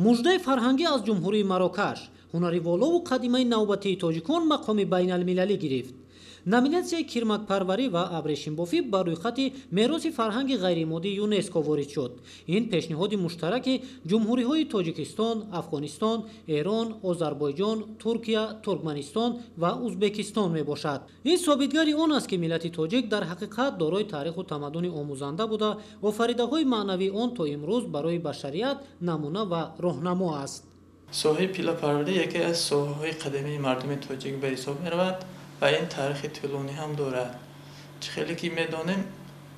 Муждаи фарҳангӣ аз Ҷумҳурии Марокаш. Ҳунари волову қадимаи навбатии тоҷикон мақоми байналмилалӣ гирифт. Номинатсияи кирмакпарварӣ ва абрешимбофӣ ба рӯйхати мероси фарҳанги ғайримоддии ЮНЕСКО ворид шуд. Ин пешниҳоди муштараки ҷумҳуриҳои Тоҷикистон, Афғонистон, Эрон, Озарбойҷон, Туркия, Туркманистон ва Узбекистон мебошад. Ин собитгари он аст, ки миллати тоҷик дар ҳақиқат дорои таъриху тамаддуни омӯзанда буда, офаридаҳои маънавии он то имрӯз барои башарият намуна ва роҳнамо аст. Соҳаи пиллапарварӣ яке аз соҳаҳои қадимии мардуми тоҷик ба ҳисоб меравад ва ин таърихи тӯлонӣ ҳам дорад. Чӣ хеле ки медонем,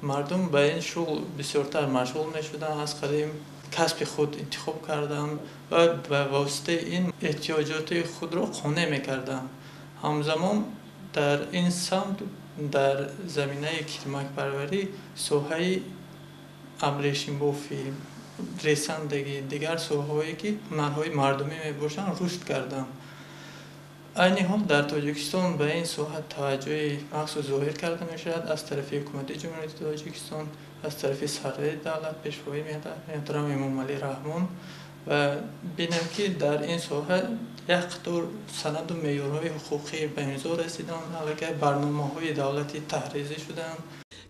мардум ба ин шуғл бисёртар машғул мешуданд, аз қадим касби худ интихоб карданд ва ба воситаи ин эҳтиёҷоти худро қонеъ мекарданд. Ҳамзамон дар ин самт, дар заминаи кирмакпарварӣ, соҳаи абрешимбофӣ, ресандагӣ, дигар соҳаҳое ки ҳунарҳои мардумӣ мебошанд, рушд карданд. Айни ҳол дар Тоҷикистон ба ин соҳа таваҷҷӯҳи махсус зоҳир карда мешавад аз тарафи Ҳукумати Ҷумҳурии Тоҷикистон, аз тарафи сарвари давлат, Пешвои миллат муҳтарам Эмомалӣ Раҳмон, ва бинем, ки дар ин соҳа як қатор санаду меъёрҳои ҳуқуқӣ ба имзо расиданд, аллакай барномаҳои давлатӣ таҳризӣ шуданд.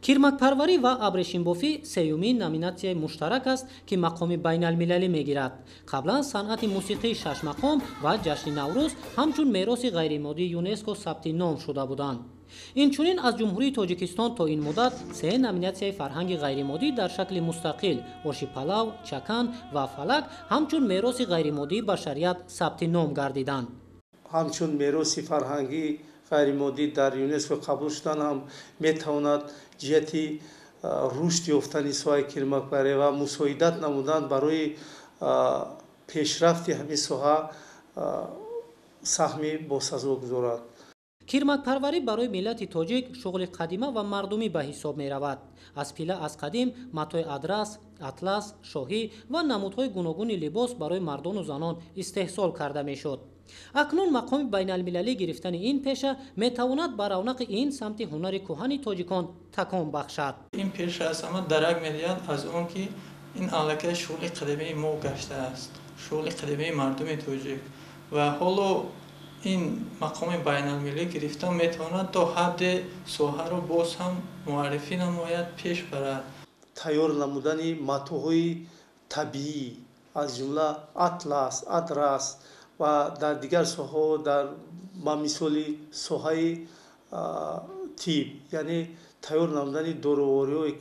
Кирмакпарварӣ ва абрешимбофӣ сеюмин номинатсияи муштарак аст, ки мақоми байналмилалӣ мегирад. Қаблан санъати мусиқии шашмақом ва ҷашни Наврӯз ҳамчун мероси ғайримоддии ЮНЕСКО сабти ном шуда буданд. Инчунин аз Ҷумҳурии Тоҷикистон то ин муддат се номинатсияи фарҳанги ғайримоддӣ дар шакли мустақил: оши палав, чакан ва фалак ҳамчун мероси ғайримоддии башарият сабти ном гардиданд. Ҳамчун мероси фарҳангӣ ғайримоддӣ дар ЮНЕСКО қабул шудан ҳам метавонад ҷиҳати рушд ёфтани соҳаи кирмакпарварӣ ва мусоидат намудан барои пешрафти ҳамин соҳа саҳми босазо гузорад. Кирмакпарварӣ барои миллати тоҷик шуғли қадима ва мардумӣ ба ҳисоб меравад. Аз пила аз қадим матои адрас, атлас, шоҳӣ ва намудҳои гуногуни либос барои мардону занон истеҳсол карда мешуд. Акнун мақоми байналмилалӣ гирифтани ин пеша метавонад ба равнақи ин самти ҳунари кӯҳани тоҷикон такон бахшад. Ин пеша аз ҳама дарак медиҳад аз он, ки ин аллакай шуғли қадимаи мо гаштааст, шуғли қадимаи мардуми тоҷик, ва ҳоло ин мақоми байналмилалӣ гирифтан метавонад то ҳадде соҳаро боз ҳам муаррифӣ намояд, пеш барад. Тайёр намудани матоъҳои табиӣ, аз ҷумла атлас, адрас ва дар дигар соҳаҳо, дар ба мисоли соҳаи тиб, яъне тайёр намудани дорувориҳое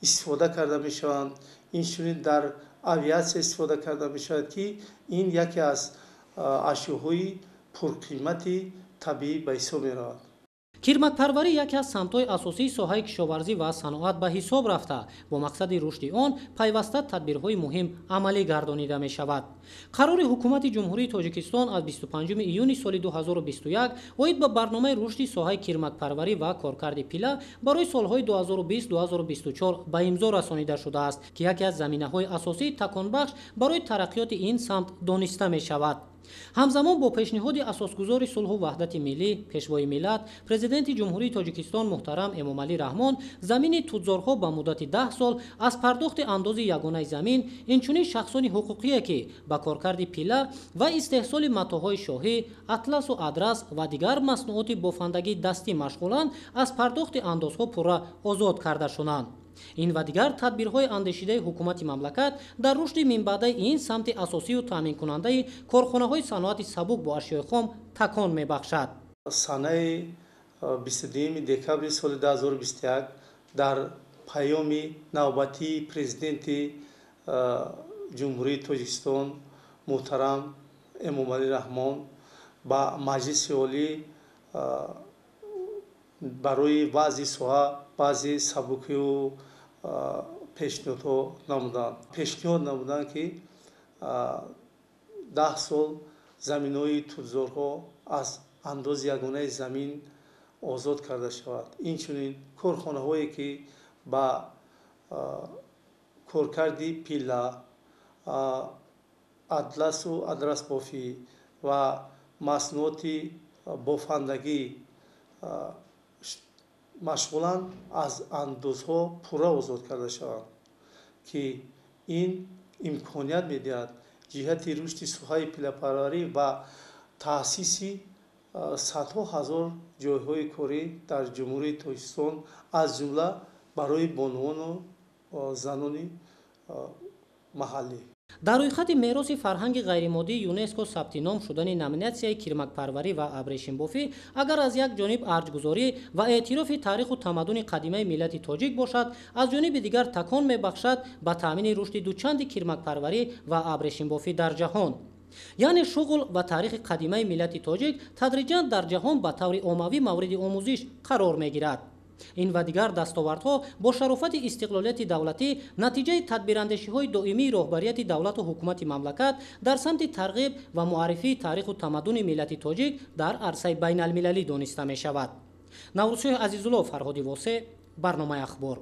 истифода карда мешаванд. Инчунин дар авиатсия истифода карда мешавад, ки ин яке аз ашёҳои пурқимати табиӣ ба ҳисоб меравад. Кирмакпарварӣ яке аз самтҳои асосии соҳаи кишоварзӣ ва саноат ба ҳисоб рафта, бо мақсади рушди он пайваста тадбирҳои муҳим амалӣ гардонида мешавад. Қарори Ҳукумати Ҷумҳурии Тоҷикистон аз 25 июни соли 2021 оид ба барномаи рушди соҳаи кирмакпарварӣ ва коркарди пила барои солҳои 2020-2024 ба имзо расонида шудааст, ки яке аз заминаҳои асосии таконбахш барои тараққиёти ин самт дониста мешавад. Ҳамзамон бо пешниҳоди асосгузори сулҳу ваҳдати миллӣ, Пешвои миллат, Президенти Ҷумҳурии Тоҷикистон муҳтарам Эмомалӣ Раҳмон замини тутзорҳо ба муддати 10 сол аз пардохти андози ягонаи замин, инчунин шахсони ҳуқуқие, ки ба коркарди пила ва истеҳсоли матоъҳои шоҳӣ, атласу адрас ва дигар маснуоти бофандагии дастӣ машғуланд, аз пардохти андозҳо пурра озод карда шуданд. Ин ва дигар тадбирҳои андешидаи ҳукумати мамлакат дар рушди минбаъдаи ин самти асосию таъминкунандаи корхонаҳои саноати сабук бо ашёи хом такон мебахшад. Санаи 22 декабри соли 2021 дар паёми навбатии Президенти Ҷумҳурии Тоҷикистон муҳтарам Эмомалӣ Раҳмон ба Маҷлиси Олӣ барои баъзи соҳа баъзе сабукию пешниҳодҳо намуданд. Пешниҳод намуданд, ки 10 сол заминҳои тутзорҳо аз андози ягонаи замин озод карда шавад. Инчунин корхонаҳое, ки ба коркарди пила, атласу адрасбофӣ ва маснуоти бофандагӣ машғуланд, аз андозҳо пурра озод карда шаванд, ки ин Имконият медиҳад ҷиҳати рушди соҳаи пиллапарварӣ ва таъсиси садҳо ҳазор ҷойҳои корӣ дар Ҷумҳурии Тоҷикистон, аз ҷумла барои бонувону занони маҳаллӣ. Дар рӯйхати мероси фарҳанги ғайримоддии ЮНЕСКО сабти ном шудани номинатсияи кирмакпарварӣ ва абрешимбофӣ агар аз як ҷониб арҷгузорӣ ва эътирофи таъриху тамаддуни қадимаи миллати тоҷик бошад, аз ҷониби дигар такон мебахшад ба таъмини рушди дучанди кирмакпарварӣ ва абрешимбофӣ дар ҷаҳон. Яъне шуғл ва таърихи қадимаи миллати тоҷик тадриҷан дар ҷаҳон ба таври оммавӣ мавриди омӯзиш қарор мегирад. Ин ва дигар дастовардҳо бо шарофати истиқлолияти давлатӣ натиҷаи тадбирандешиҳои доимии роҳбарияти давлату ҳукумати мамлакат дар самти тарғиб ва муаррифии таъриху тамаддуни миллати тоҷик дар арсаи байналмилалӣ дониста мешавад. Наврӯзшоҳ Азизулло, Фарҳоди Восе, барномаи Ахбор.